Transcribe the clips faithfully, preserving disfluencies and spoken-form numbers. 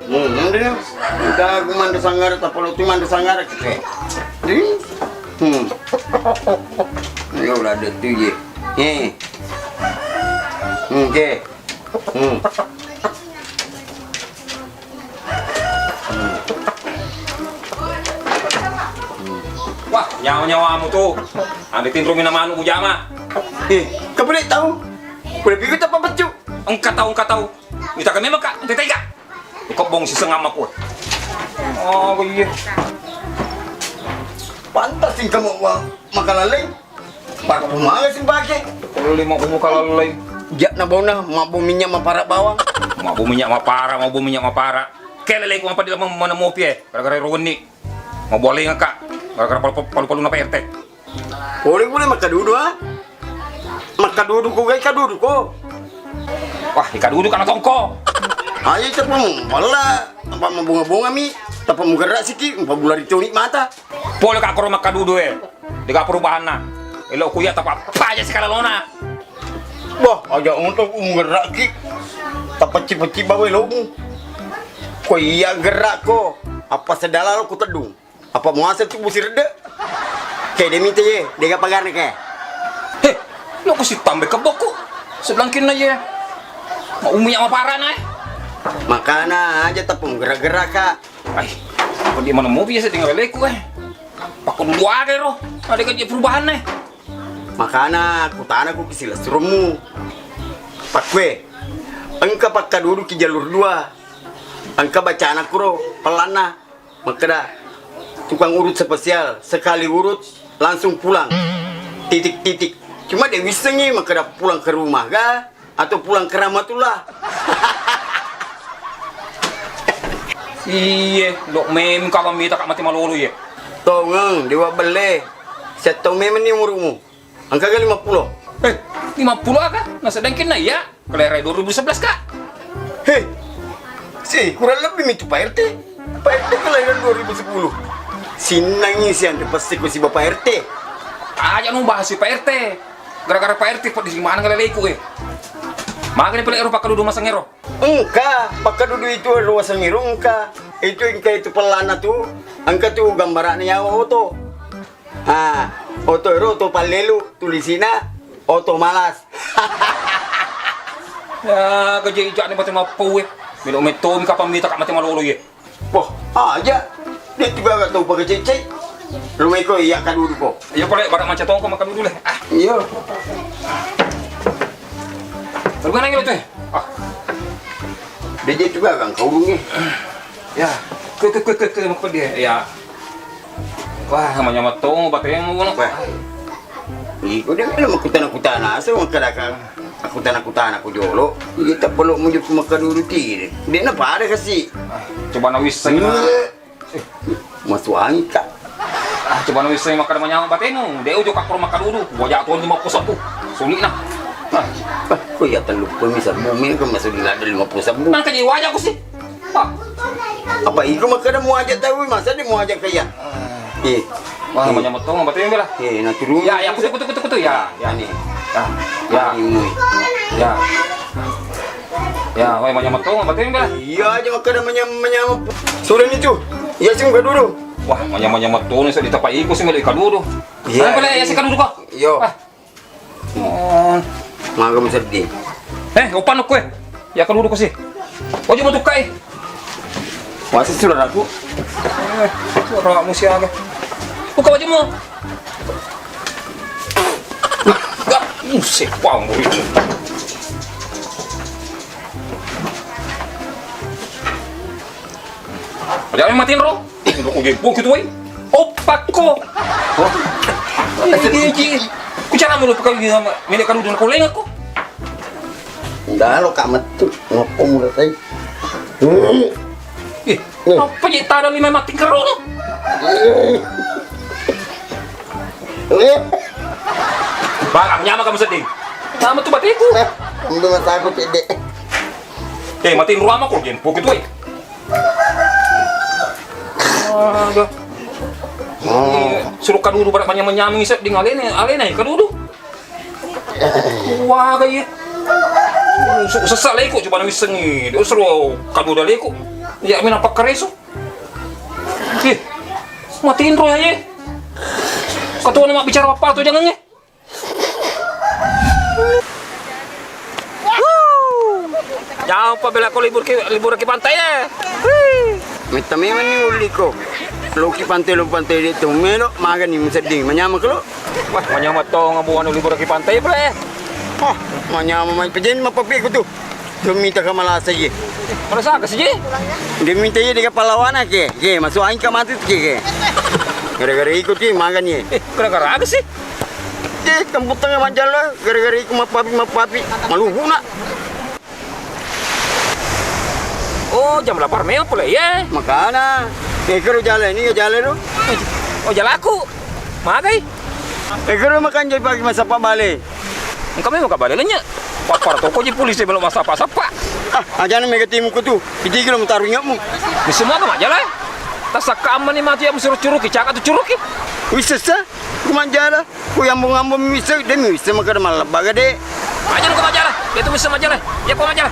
Hmm, nanti ya. Udah aku mandu sangar, tak perlu tu mandu sangar. Oke. Jadi, hmm. Ayo, udah ada tu je. Eh. Hmm, oke. Hmm. Wah, nyawa-nyawamu tu. Ande tinro mina manu ujama. Eh, kau boleh tahu? Boleh pikir tak apa becu? Engka tau, engka tau. Mita ka memang ka, ente tega. Kebong si sengam aku. Oh, iya. Pantas sing kamu wa-, makalaleng. Pakai pemala sing pakai. Lima puluh kalau lain. Jak na bona, mabbu minyak mapara bawang. Mabbu minyak mapara, mabbu minyak mapara. Kelele ku apa di dalam mana mopi eh. Gara-gara roni. Mabbu aling ka. Gara-gara palu-palu, palu-palu napa R T. Pole pole makkadudu, ah. Makkadudu ko gai kadudu ko. Wah, ikadudu kana tongko. Ayo cepat muballa, apa mabunga-bunga mi, apa mugerra siki, apa bulari coni mata. Pole ka koro makkadudu e. Dega perubahanna. Elo kuya tapa paja sikalolona. Boh, aja untuk mugerra ki. Tapecci-pecci bawa elomu. Ko iya gerak ko, apa sedala lo ku tedung. Apa muaseng tu busi redde? Kede mita ye, dega pagarna ke. He, lo ku sitambe kebokku. Seblangkinna ye. Ma umi ama parana eh. Makana aja tepung gerak-gerak ka. Ai, apa di mana mopi ya sedang leleku eh. Pakko dua aga ro. Ada kan je perubahan eh. Makana kutana ku kisilesurummu. Pakkue, engka pakkadudu ki jalur dua. Engka bacana kuro pellanna. Makkeda, tukang urut spesial, sekali urut, langsung pulang. Titik-titik. Cuma de wissengi makkeda pulang ke rumah ga atau pulang ke Rahmatullah. Iye, lo memang kawan mita ka mate malolo iye. Tongeng, dewa belle. Settong memang ni umurumu. Engka ga lima puluh? Eh, lima puluh aga? Nah, sedangkan na iya, kelahiran dua ribu sebelas, Kak. Heh, si kurang lebih mitu Pak R T. Pak R T kelahiran dua ribu sepuluh. Sinnangi si Andre pasti ku si Bapak R T. Aja nu bahas si Pak R T. Gara-gara Pak R T pedi si mana ngaleleku eh. Makanya pele ero pakkadudu masang ero. Engka, pakkadudu itu ero waseng ero engka. Itu engka itu pellana tu. Engka tu gambarana yawa oto. Ah, oto ero oto pallelu, tulisina oto malas. Ya, keje ijak ni mate mappau eh. Melo metto mi kapang mita ka mate malolo ye. Wah, aja. Dia tiba gak tahu pakai cecek. Lu meko iya kadudu ko. Iya pole, barak manca tongko makadudu le. Ah. Iya. Terus mana gitu teh? Ah. Dia jadi tiba gak kau ni. Ya. Ke ke ke ke ke makkeda dia. Ya. Wah, manyameng to batemu kono. Wah. Iko de melo makkutana-kutana, asa makkadakang akkutana-kutana ko jolo. Iya tappelo muju ku makkadudu tide. De na pada kasi. Ah, coba na wisseng. Eh. Masuangi ka. Ah, coba na wisseng makkada manyameng batemu. De ujo kakkoro makkadudu. Waja to lima puluh sabbu. Sulik na. Ah. Ah, ko iya tellu puluh mi sabbu mi kan masuk di ladde lima puluh sabbu. Nangka ji waja ko si. Ah. Apa iko makkada muaja tau, masa de muaja kaya? Eh. Wah, manyameng to batemu bela. Eh, na turun. Ya, ya, kutu, kutu, kutu, kutu, ya, ya. Ani. Ya, ya. Ani mui. Ya. Ya, wah, manyameng to batemu bela. Iya aja makkada manyam-, manyameng. Sudah ni tu. Iya sih muka dulu. Wah, manyameng-nyameng to ni, saya ditapai iko sih, melo ikadudu. Iya. Ayo, bela, ya, sih kadudu ko. Yo. Ah. Oh. Maga musedding. Eh, opan ko e. Ya kaludu ko si. Ojo matu kai. Masih sudah aku. Eh, suara musi aga. Buka wajamu. Gak, musik pang muridmu. Aja matiin ro. Ro ko gempo kitu wai. Oppakko. Iki iki. Ku cara mulu pakal di sama. Mene kalu dona koleng aku. Udah lo kak metu. Ngopo mulu tai. Ih, apa je tada lima mati kero no? Barang nyama kamu sedih. Nama tu batiku. Ambil mata aku cedek. Eh, matiin ruang aku, Jen. Pokok itu, eh. Aduh. Oh. Iya, suruh kadudu pada manyameng-nyameng isep ding alena, alena ya kadudu. Wah, kayak. Su-, sesak leko coba nawissengi. Dia suruh kadudu leko. Iya, mina pakkaresu. Ih, matinro ya, ye. Ketua nama bicara apa tuh, jangan, ye. Jampa bela ko libur ki, libur ki pantai, eh. Metta memang ni ulli ko. Lo ki pantai, lo pantai de' tu melo, magani musedding, manyameng ko lo. Wah, manyameng to ngabuan libur ki pantai, bre. Oh, manyameng mai pejeng mappapi ko tu. Lo minta ka malasa ye. Malasa ka sih? Dia minta ye dengan pahlawana ke. Ke, masuk angin ka mati ke, ke. Gara-gara ikut ye, magani ye. Eh, gara-gara apa sih? Eh, kampung tengah majjala, gara-gara iku mappapi, mappapi, maluhuna. Oh, jam lapar memang pole, ye. Makana, eh, kero jala ini, ya jala tu. Oh, jalaku. Magai? Eh, kero makan jai pagi masappa bale. Engka memang ka bale lenya. Papar toko ji polisi belum masappa-sappa. Ah, ajana mega timu ku tu. Piti kilo mutaru nyokmu. Bisa mau ka majjala? Tasakka amma ni mati ya musuru curuki, caka tu curuki. Bisa sa? Ku majjala. Ku yambung-ambung mi wisseng, de' mi wisseng makkeda mallebba gede. Aja ko majjala, itu wisseng majjala. Ya ko majjala.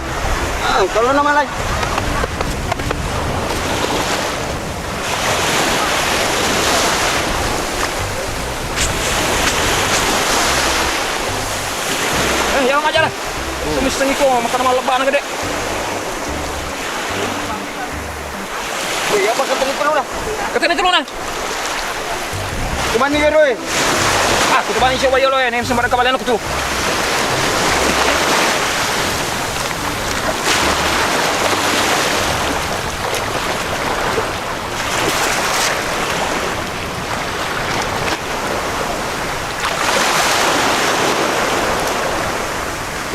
Ah, kalau nama lain. Eh, ya majjala. Itu wisseng iko makkeda mallebba na gede. Wih, apa ketemu telur dah? Ketemu telur dah. Cuma ni geroi. Ah, aku cuma ni coba yolo ya, nem sembarang kabalan aku tu.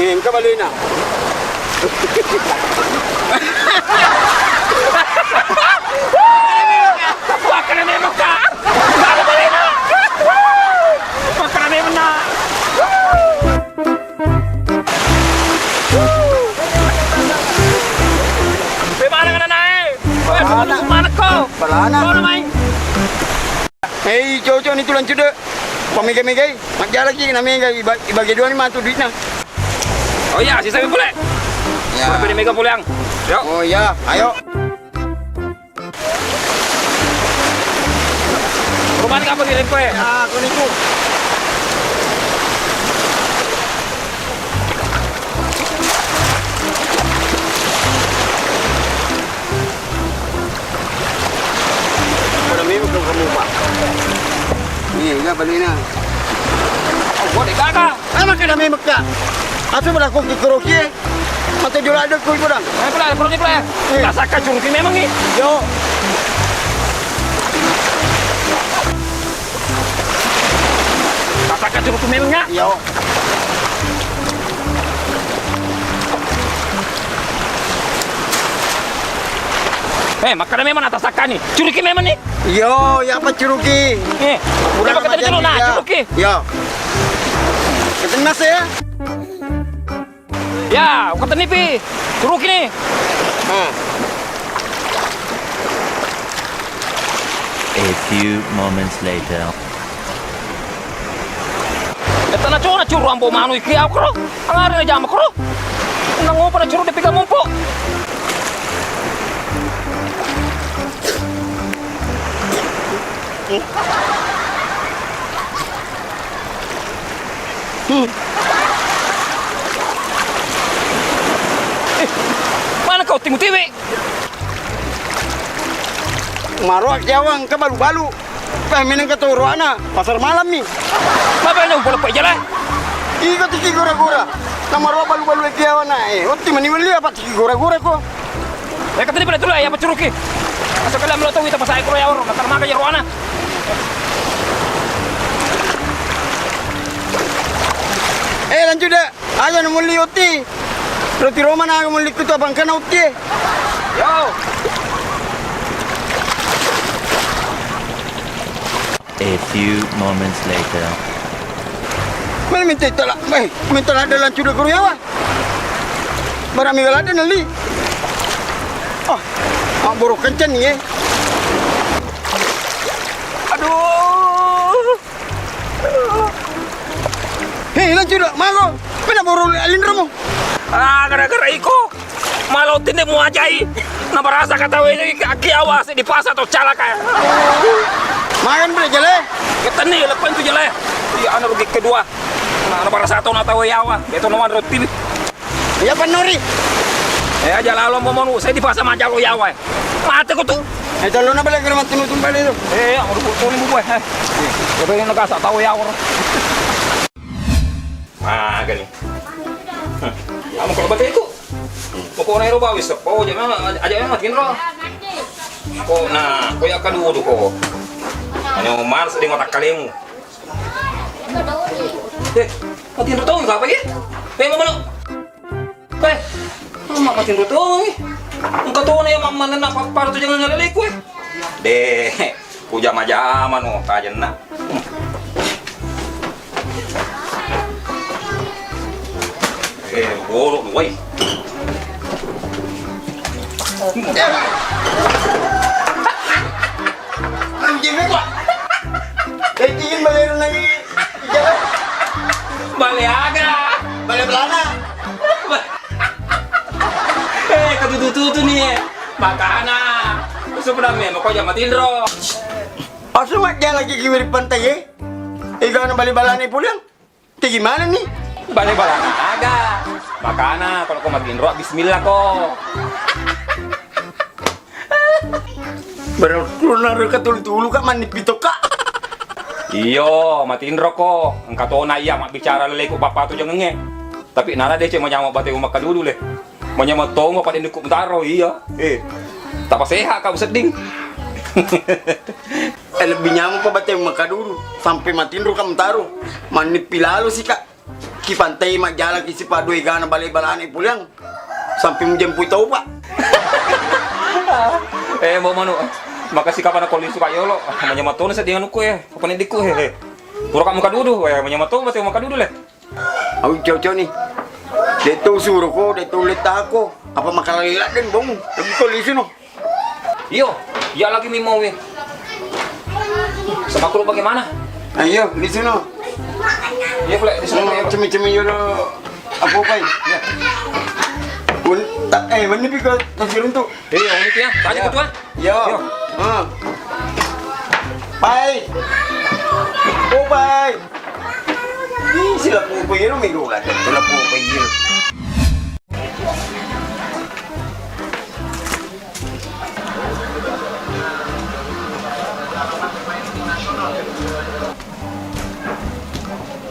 Eh, engka balena. Makkeda memang ka. Engka balena. Makkeda memang na. Pe mana ngana nae? Mana ko? Balana. Mana mai? Hei, cocok ni tulang cedde. Pamega-megai, majjalaki na mega iba-, ibage dua ni matu duitna. Oh iya, sisa pole. Ya. Berapa ni mega pulang? Yo. Oh iya, ayo. Rumah ni apa ni, Lempe? Ya, aku niku. Pada memang kamu, Pak. Iya, iya, balik nah. Oh, boleh kakak. Apa kena memang, Kak? Aku berlaku ke karaoke. Mata jual ada kui pedang. Eh, pedang, pedang, pedang. Eh. Tasakka curuki memang ni. Yo. Tasakka curuki memang ya. Yo. Eh, makkeda memang na tasakka ni. Curuki memang ni. Yo, ya apa curuki? Eh, udah makkeda curuki, nah, curuki. Yo. Ketennas ya. Ya, ukatenni pi. Curuki ni. Hmm. A few moments later. Etana cona curu ambo manu iki aku kro. Angare na jama kro. Nang ngopo na curu depi ka mompo. Hmm. Eh, mana kau timu tiwi? Maroak jawang ke balu-balu. Pah meneng ke tau roana, pasar malam ni. Apa yang boleh pergi jalan? Iko tiki gura-gura. Nama roak balu-balu ke awana. Eh, otti mani weli apa tiki gura-gura ko? Eh, katanya pada dulu ya, apa curuki? Asal kalian melo tau kita pasai kro ya, orang kata maka ya roana. Eh, lanjut deh. Aja na mulli otti. Roti Roma na mulli kutu abangkana otti. Yo. A few moments later. Mana minta tala, eh, minta ladde lancu de kuruyawa. Barang mega ladde nelli. Ah, ah, borok kenceng ni, eh. Aduh. Hei, lancu dah, mago. Pena borok alinromu. Ah, gara-gara iko. Malo tinde muajai. Nabarasa ka tau ini, aki awa, si dipasa tau calaka. Makan beli jele. Keteni lepen tu jele. Iya, anu rugi kedua. Nah, nabarasa tau na tau yawa. Itu nawan roti. Iya, penuri. Eh, aja lalo momonu, saya dipasa majalo yawa. Mate ko tu. Eh, tolong apa lagi rumah tunu tumpah itu? Eh, ya, udah tuli bubuh, eh. Coba ini negasa tau yawa. Magani. Kamu kalau baca itu. Pokoknya ero bawi seppo, aja memang, aja memang matinro. Ko, nah, ko ya kadudu ko. Hanya Umar sedang otak kalemu. Eh, matinro tau apa ya? Pe, mama no. Pe, mama matinro tau ni. Engkau tau ni, mama nena papar tu jangan ngalele kue. Deh, ku jama-jama no, tajenna. Eh, golo wai. Anjing, Pak. Eh, ingin bayar lagi. Bale aga? Bale belana. Eh, ketutu-tutu nih, eh. Makana. Sudah memang kau jama tinro. Asu majja lagi kiwir pantai, eh. Ega na bale balana pulang. Kayak gimana nih? Bale balana aga. Makana kalau kau matinro, bismillah ko. Berarti naro ka tulu-tulu ka manni pito ka. Iyo, matinro ko. Engka tona iya mabbicara leleku bapak tu jangengnge. Tapi nara dece manyama bateu makkadudu le. Manyama toma pada niku mutaro, iya. Eh. Tapa sehat kau sedding. Eh, lebih nyaman pa bateu makkadudu sampai matinro ka mutaro. Manni pilalu sih, Kak. Ki pantai majjala ki sipa dua egana bale balana pulang. Sampai mujempui tau, Pak. Eh, mau manu. Makasih kapan aku lisu Pak Yolo. Manyama tona sedding anuku ya. Apa nih diku, he, he. Pura kamu kadudu, eh, manyama toma bateu makkadudu le. Au cocok nih. Deto suro ko, deto leta ko. Apa makalalila den bong? Lagi ko lisu no. Iyo, iya lagi mi mau ya. Sama aku bagaimana? Ayo, lisu no. Iya, boleh di sana. Cemi-cemi yolo. Apa apa ya? Iya. Bun, tak eh mana piko tak siruntu. Iya, ini ya. Tadi ketua. Yo. Yo. Hmm. Pai. Oh, pai. Ih, sila pupu iro minggu lagi. Sila pupu iro.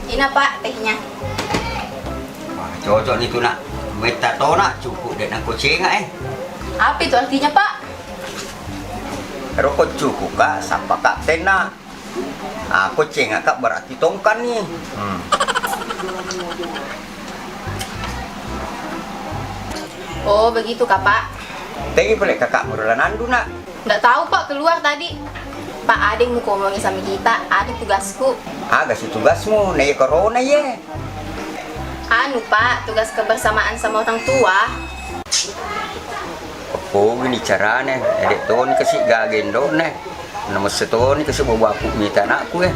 Ina, Pak, tehnya. Wah, cocok ni tu, Nak. Metta to, Nak, cukup dek nangko cenga, eh. Apa itu artinya, Pak? Roko cukup, Kak, sapa Kak tena. Aku cenga, Kak, berarti tongkan ni. Hmm. Oh, begitu kah, Pak? Tegi pale kakak murla nandu, Nak. Nggak tahu, Pak, keluar tadi. Pak, adeng mukomongi sama kita, ada tugasku. Aga si tugasmu, na iya corona iye? Anu, Pak, tugas kebersamaan sama orang tua. Apa ini carane? Edek toni kasi gaga endone. Namesse toni kasi bawa aku mita anakku, eh.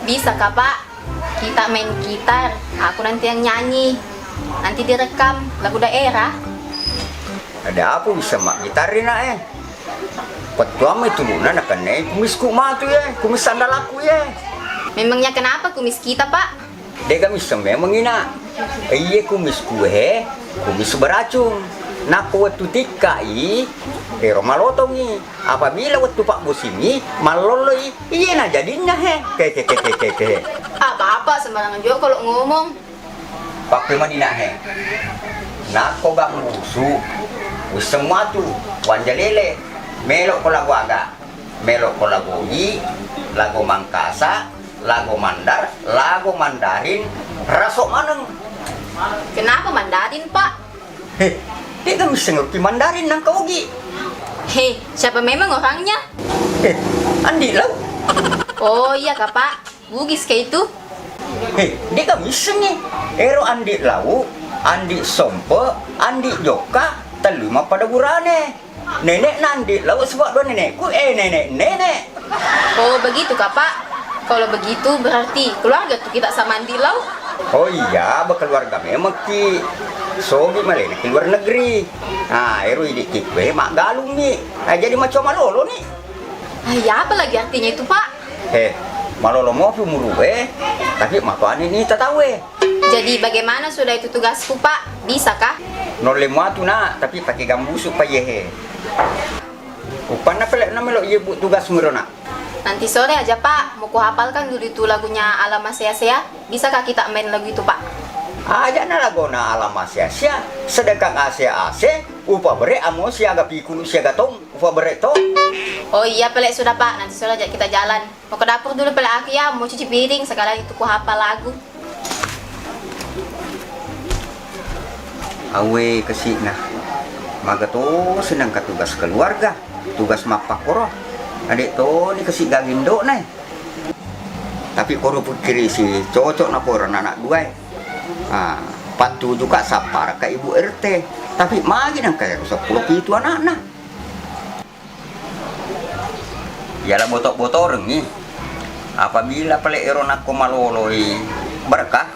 Bisa kah, Pak? Kita main gitar, aku nanti yang nyanyi. Nanti direkam lagu daerah. Ada apa bisa mak gitar, Nak, eh? Pettuamma itu luna nakennai kumisku matu, eh, kumis sandalaku, eh. Memangnya kenapa kumis kita, Pak? Dega misseng memang, Ina. Iye kumisku, eh, kumis beracun. Nappa wettu tikkai, ero malotongi. Apabila wettu pabbosingi, mallolloi. Iye na jadinna, he. Ke, ke, ke, ke, ke, ke. Ah, Bapak sembarangan juga kalau ngomong. Pakke manina, he. Nakko ga musu, wisseng matu, wanjalele. Melo ko lagu aga? Melo ko lagu Ogi, lagu Mangkasa, lagu Mandar, lagu Mandarin, raso maneng. Kenapa Mandarin, Pak? He, dega misseng ki Mandarin nangka Ogi? He, siapa memang orangnya? He, Andi Lau. Oh, iya kah, Pak? Bugis kah itu? He, dega misseng, eh. Ero Andi Lau, Andi Sompe, Andi Jokka, tellu mappada burane. Nenek na Andi Lau sebab dua nenekku, eh, nenek, nenek. Oh, begitu kah, Pak? Kalau begitu berarti keluarga tuh kita sama Andi Lau? Oh iya, berkeluarga memang ki. Sogi malena ke luar negeri. Ah, ero idi' ki kue maggalung mi. Ah, jadi macoa malolo ni. Ah, iya, apa lagi artinya itu, Pak? Eh, malolo mopi umuru e, tapi matoani ni tatawe. Jadi bagaimana sudah itu tugasku, Pak? Bisakah? Nolle muatu na, tapi pakai gambusu pa yehe. Upanna pele' na melo iye bu tugasmu ro na. Nanti sore aja, Pak. Mau kuhafalkan dulu itu lagunya Alama Sea-Sea. Bisakah kita main lagu itu, Pak? Aja na lagona Alama Sea-Sea, sedangkan A C A C, upa bere amo siaga pikulu siaga tong, upa bere tong. Oh iya, pele' sudah, Pak. Nanti sore aja kita jalan. Mau ke dapur dulu pele' aku ya, mau cuci piring, sekalian itu ku hafal lagu. Awe kesi'na. Maga to senang ka tugas keluarga, tugas mappakkoro. Ade' to ni kesi' gaging do'na e. Tapi koro pikkiri si cocok na poro anak dua e. Ah, pattuju ka sappara ka ibu R T. Tapi magi nangka ero seppulo pitu anakna. Iyala boto-botorengngi. Apabila pale' ero nakko maloloi berkah,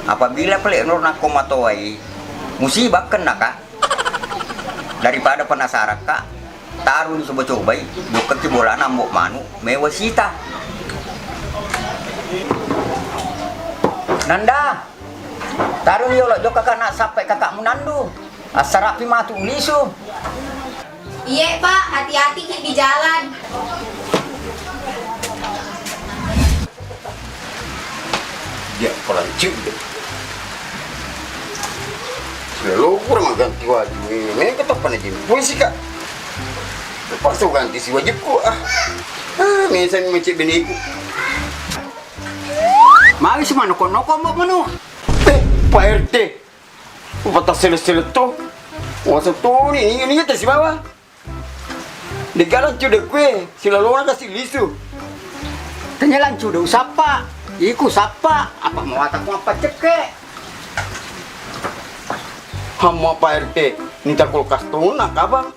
apabila pale' ero nakko matoai musibah kennaka, daripada penasarakka, taruni coba-cobai, jokkaki bolana Ambo' Manu, mewa sita. Nanda, taruni yolo jokkaka na sappai kakakmu Nandu. Assarapi matu ulisu. Iye, Pak, hati-hati ki di jalan. Dia pelancu deh. Lalu kurang ganti waju. Eh, mereka tak pernah jemput sih, Kak. Terpaksa ganti si wajibku, ah. Ah, mesan mecek beneku. Magi si manoko-noko, Mbok Manu? Eh, Pak R T. Upatassele-sele to. Wasa toni, ini, ini tesi bawa. De'ga lancude' kue, silalona kasi' lisu. Tanya lancude' usappa. Iku sappa, apa mawatang ku mappacekke'. Hamma Pak R T, minta kulkas tona, kabang.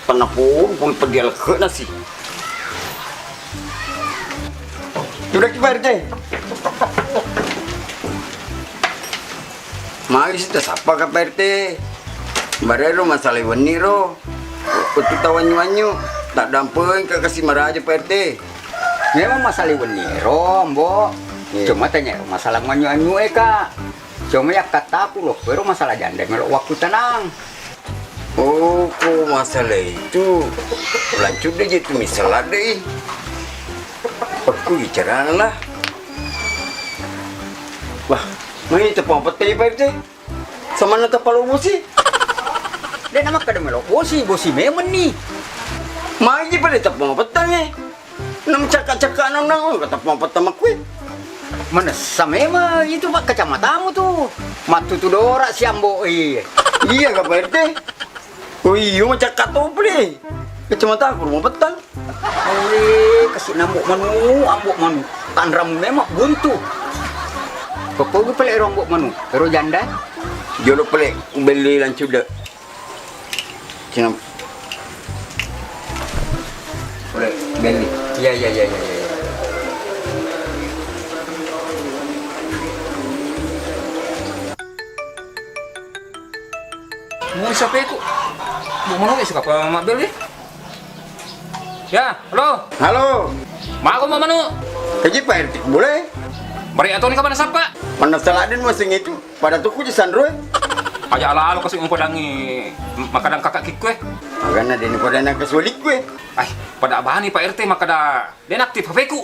Tanna pun, pun pedial ke nasi. Sudah ki Pak R T. Magi sita sappa ka Pak R T. Barero masalah wenni ro. Wettu tawanyu-wanyu, taddampeng ka kasi' maraja Pak R T. Memang masalah wenni ro, Mbok. Iya. Cuma tanya masalah wanyu-wanyu e, Kak. Cuma yakkattaku lokko ero masalah janda melo wakku tenang. Oh, ko masalah itu, lanjut deh itu misal ada, eh. Aku bicara lah. Wah, mai tepung pete Pak R T. Sama na tepalo bosi. Dek nama kada melo bosi, bosi memang ni. Mai ji pada tepung petang, eh. Nang cakka-cakka nang nang, oh, kata pampa tama kui. Manessa memang itu, Pak, kacamatamu tu. Mattutu dora si Ambo, iya. Iya ka Pak R T? Oh, iyo, macakka to pale. Kacamataku rumah petang. Awe, kasi' na Ambo Manu, Ambo Manu. Tanramu memang buntu. Kokkogi pale ero Ambo Manu, ero janda. Jolo pale, ubelli lancude. Cina. Boleh, Belly. Iya, iya, iya, iya, iya. Mau siapa itu? Mau mana ya, siapa, Mak Belly? Ya, halo. Halo. Mako mau manu? Kaji Pak R T boleh? Bari atau ni kapan sapa? Mana salah den masing itu? Pada tuku ji sanro e. Aja ala-ala kasi' mupadangi makadang kakak kikku e. Magana deni pada nang kasuali kue. Ai, pada abani Pak R T makada den aktif H P-ku.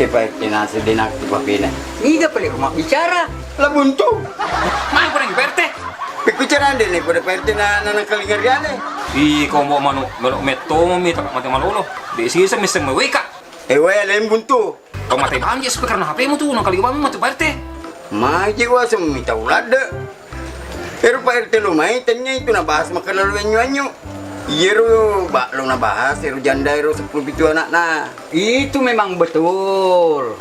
Eh, Pak R T nasi den aktif H P-na. Niga pale rumah bicara? Lah buntu. Mana pada Pak R T? Piku cara deni pada Pak R T na, na, na kalingariane. Ih, kau mau manu, melo metto mi tak mate malolo. Dek sisa miseng meweka. Eh, wae lain buntu. Kau mate banji speaker na H P-mu tu, nang kali bang mate Pak R T. Maji wa semi tau ladde. Ero Pak R T lo mai tanya itu na bahas makkeda lo anyu-anyu. Iyero bak lo na bahas ero janda ero seppulo pitu anakna. Itu memang betul.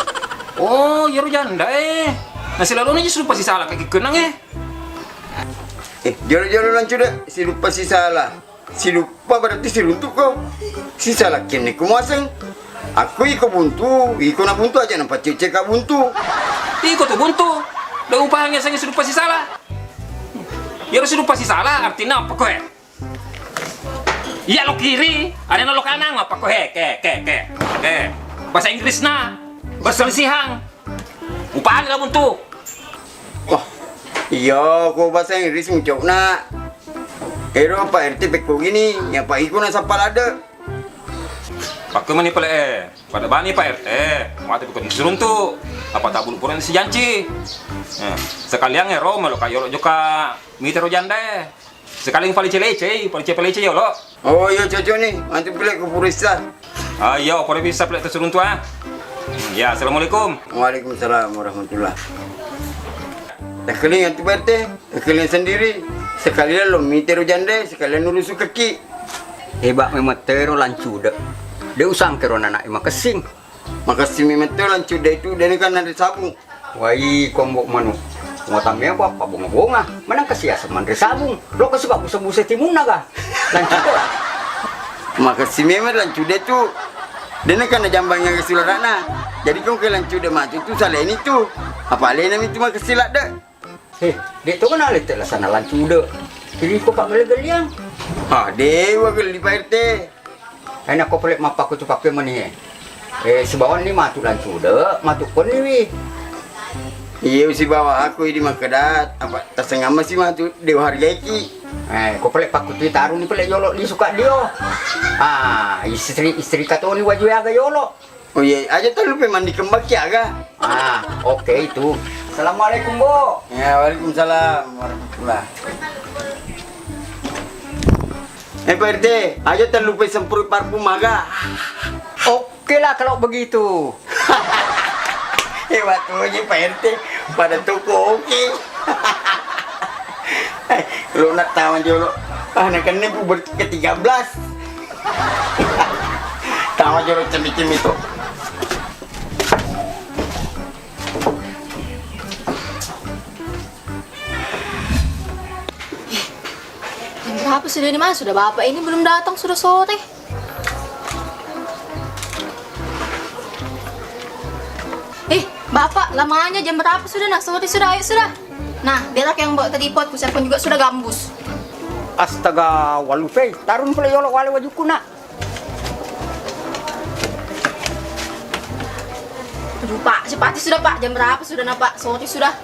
Oh, iyero janda e. Nasi lalu ni suruh pasti salah kaki kenang e. Eh, jolo-jolo lancu dek, si lupa si salah. Siluppa berarti siruntukko. Sisala kenneku muaseng. Akko iko buntu, iko na buntu aja nampa cek-cek ka buntu. Iko tu buntu. Da upahangnge sengnge siluppa sisala. Ero sudu pasti salah, artinya apa koe? Iya lo kiri, ada lo kanan, apa koe? Ke, ke, ke, ke. Bahasa Inggrisna berselisihang. Upali lah buntu. Wah, iya ko bahasa Inggris mucokna. Ero Pak R T pekko gini, ya Pak iko na sappa ladde. Pakke mani pale, eh. Pada bani Pak R T, mate pekko disuruntu. Apa tabulu pura sijanci. Eh, sekalian ero melo kayolo joka mitero janda. Sekalian palice lecei, palice palice yolo. Oh iya cocok nih, nanti pale ku purisa. Ah iya, pura bisa pale tersuruntu ah. Ya, assalamualaikum. Waalaikumsalam warahmatullah. Sekalian nanti Pak R T, sekalian sendiri, sekalian lo mitero janda, sekalian nurusu keki. Hebat memang tero lancude. De usang kero nana makessing. Makessing memang tero lancude itu, de kan ada sabung. Wai, kombok manu. Muatammea ko apa bonga-bonga. Manang kasiasa manre sabung. Lo kasi busa-busa timunna ga. Lancude. Makessing memang lancude tu. De kan ada jambang yang sularana. Jadi kong ke lancude matu tu saleni tu. Apa alena mi tu makessing ladde. He, de to kana lette lasana lancude. Jadi ko pak gelle-gelliang. Ah, dewa gelli Pak R T. Aina ko pale mappakutu pakke meni e. Eh, sibawanni matu lancude, matu konni wi. Iya sibawa aku idi makkeda apa tasengamma si matu dewa hargaiki. Eh, ko pale pakkutui taruni pale yolo lisu ka dio. Ah, istri istri katoni waju aga yolo. Oh iya, aja tellu pe mandi kembang ki aga. Ah, oke itu. Assalamualaikum, Bu. Ya, waalaikumsalam warahmatullah. Eh, Pak R T, aja tellu pe semprot parfum aga. Oke lah kalau begitu. Hebat aja Pak R T, pada toko oke. Lo nak tawa jolo. Ah, nak kena ku ber- ke tiga belas. Tawa jolo cemi-cemi tu. Jam berapa sudah ini, Mas? Sudah Bapak ini belum datang, sudah sore. Eh, Bapak, lamanya jam berapa sudah? Nah, sore sudah, ayo sudah. Nah, biar aku yang bawa tripod, ku siapkan juga sudah gambus. Astaga, walu pei. Tarun pula yolo wale wajuku, Nak. Aduh, Pak, cepati sudah, Pak. Jam berapa sudah, nah, Pak? Sore sudah.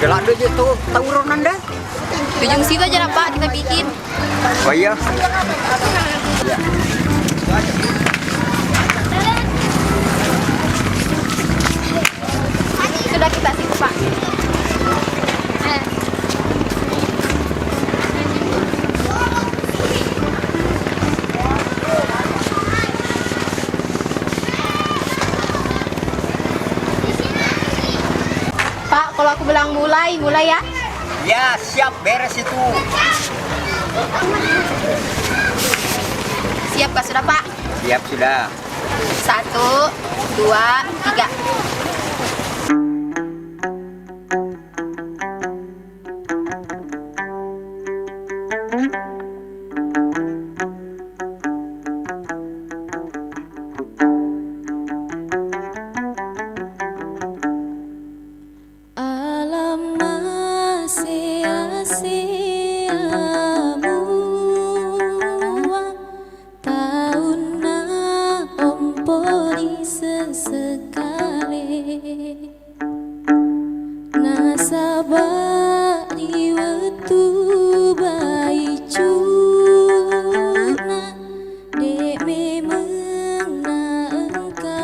Ini ladde je tu tawuran anda. Ujung situ aja lah, Pak, kita bikin. Oh iya. Iya. Sudah kita situ, Pak. Pak, kalau aku bilang mulai, mulai ya. Ya, siap, beres itu. Siap kah sudah, Pak? Siap sudah. Satu, dua, tiga. Alamma sea-sea mua taunna ompo ri sesekale. Nasaba ri wettu baicuna de memeng naengka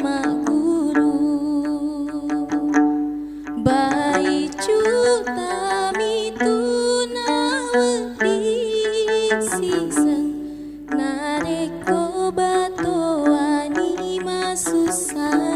magguru. Baicu tamitu nawedding siseng. Narekko batoani masussa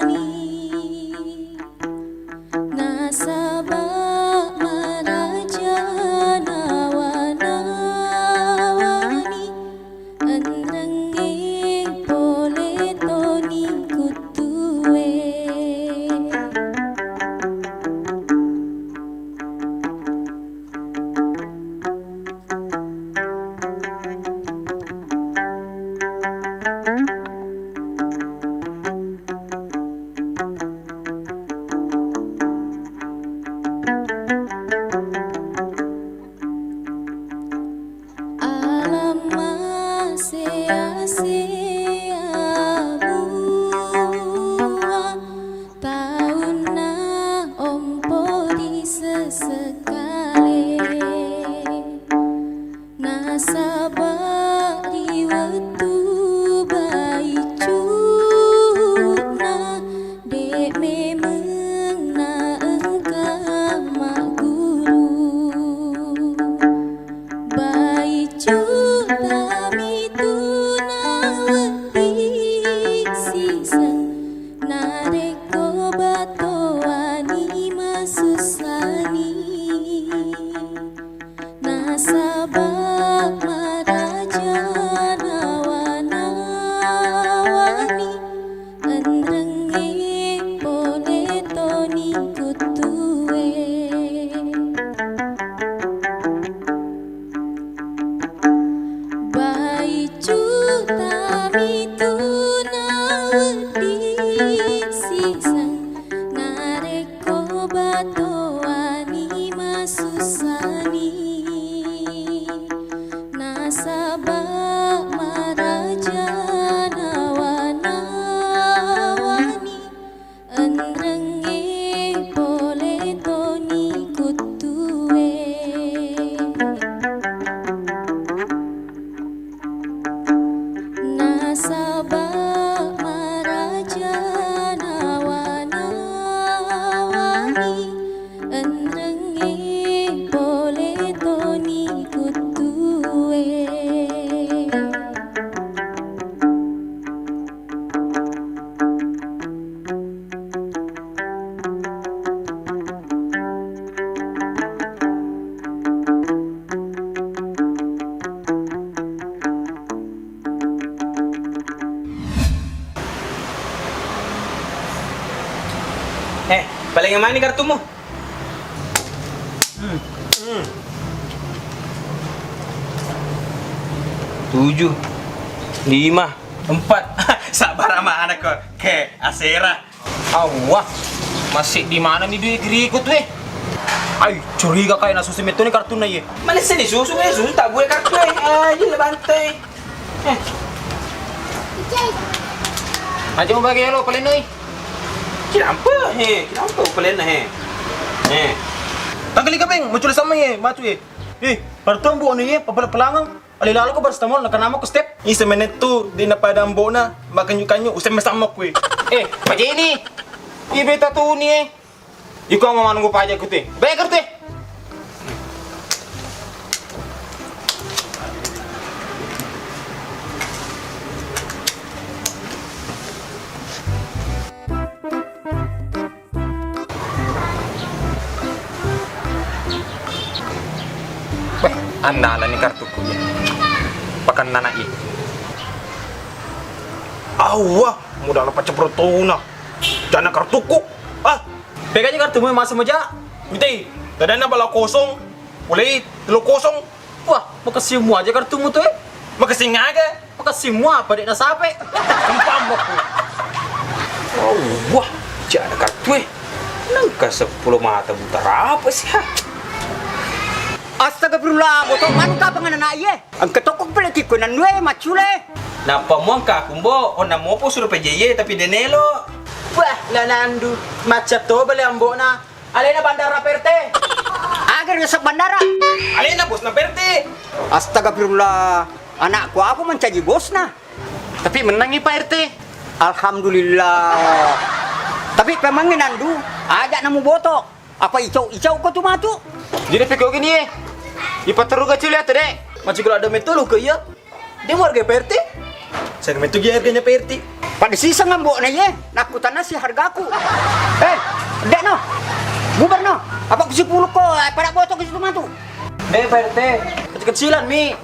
Nawa-nawangi enrengnge pole toni kuttue. Eh, paling yang mana kartumu? Hmm. Hmm. Tujuh, lima, empat. Sabar ama anakku. Ke asera. Awwah, masih di mana nih duit kerikut weh? Ai, curiga kayak nasusu metto nih kartunna ye. Mana sih disusu, eh, susu tak buat kartu, eh. Ah, iya, le bantai. Eh. Aja mau bagi lo, paling noi. Kenapa, he? Kenapa paling, he? Eh. Tangkali kapeng, muncul sama ye, matu ye. Eh, pertong bu anu ye, pepel pelangang. Ali lalo ko paracetamol, nakanama ko step. Ise menettu, di napada ambo'na, makanyu-kanyu, usai mesamma kui. Eh, pajeni. Ibe tatuni, eh. Iko mau manunggu pajak kute. Baik kute. Weh, andalani kartuku iya. Pakanna anak iya. Awwa, modal apa ceprotona? Jana kartuku. Ah, pegaji kartumu masa meja. Utai, dadana bala kosong. Mulai telu kosong. Wah, makessing mua aja kartumu tu, eh. Makessing aga? Makessing mua apa, dek, nasape? Sempam aku. Oh, wah, jana kartu, eh. Nengka sepuluh mata buta apa sih, ha? Astagfirullah, botong manu kapang anak iya. Engka tokko pelekikku nandue maccule. Nappa muangka aku, Mbo, onna mopo suro P J Y, tapi denelo. Wah, nanandu, macca to bale ambona. Alena bandara P R T. Aga riaseng bandara? Alena bosna P R T. Astagfirullah, anakku aku mencaji bosna. Tapi menangi Pak R T. Alhamdulillah. Tapi pemangi nandu, aja namu boto. Apa icau-icau ko tu matu? Jadi peko gini ye. Ipatteru kecil ya tede. Macam kalau ada metolo ke iya. Dia warga P R T. Saya metu dia harganya P R T. Pada sisa ngambok na ye, naku tanah si hargaku. Eh, dek no, bubar no. Apa ku sepuluh ko, eh, pada botol ke situ matu. Dek P R T, kecil-kecilan mi.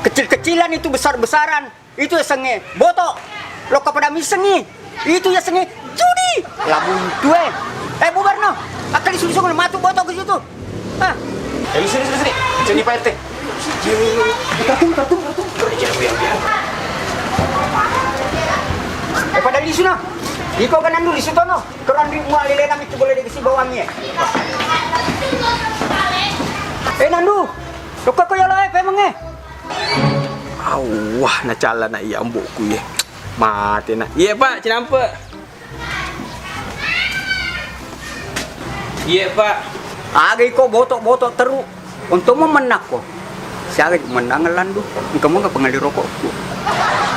Kecil-kecilan itu besar-besaran. Itu yasengnge boto. Lokka pada missengngi. Itu yasengnge judi. Labuntu e. Eh, bubar no. Akka lisu-lisu matu boto ke situ. Ah. Eh, sini, sini, sini. Sini, Pak R T. Kartun, kartun, kartun. Eh, pada lisu no. Iko kan anu lisu tono. Keran di mua lele nami tu boleh dikasih bawangi. Eh, Nandu. Lokka ko yolo e, pemeng e. Awwah, nacalla na iya ambo'ku iye. Mate na. Iye, Pak, cinampe. Iye, Pak. Aga iko boto-boto teru. Untung memennakko. Siaga mennang landu. Engka monga pengali rokokku.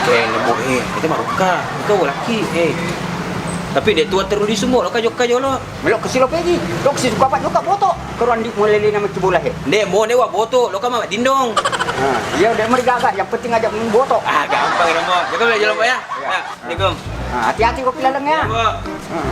Kene mo e, kita marukka. Engka walaki e. Tapi de tua teru lisu mo, lokka jokka jolo. Melo kesi lo pegi. Lo kesi suka apa jokka boto. Keruan di mulai lena maki bola he. Nde, mo ne wa boto, lokka mama dindong. Nah, iya, udah merigaga, yang penting aja mung boto. Ah, gampang ya, Mo. Jaga bela jalan, Pak, ya. Iya. Nah, assalamualaikum. Nah, hati-hati kok pilaleng ya. Iya, Mo. Hmm.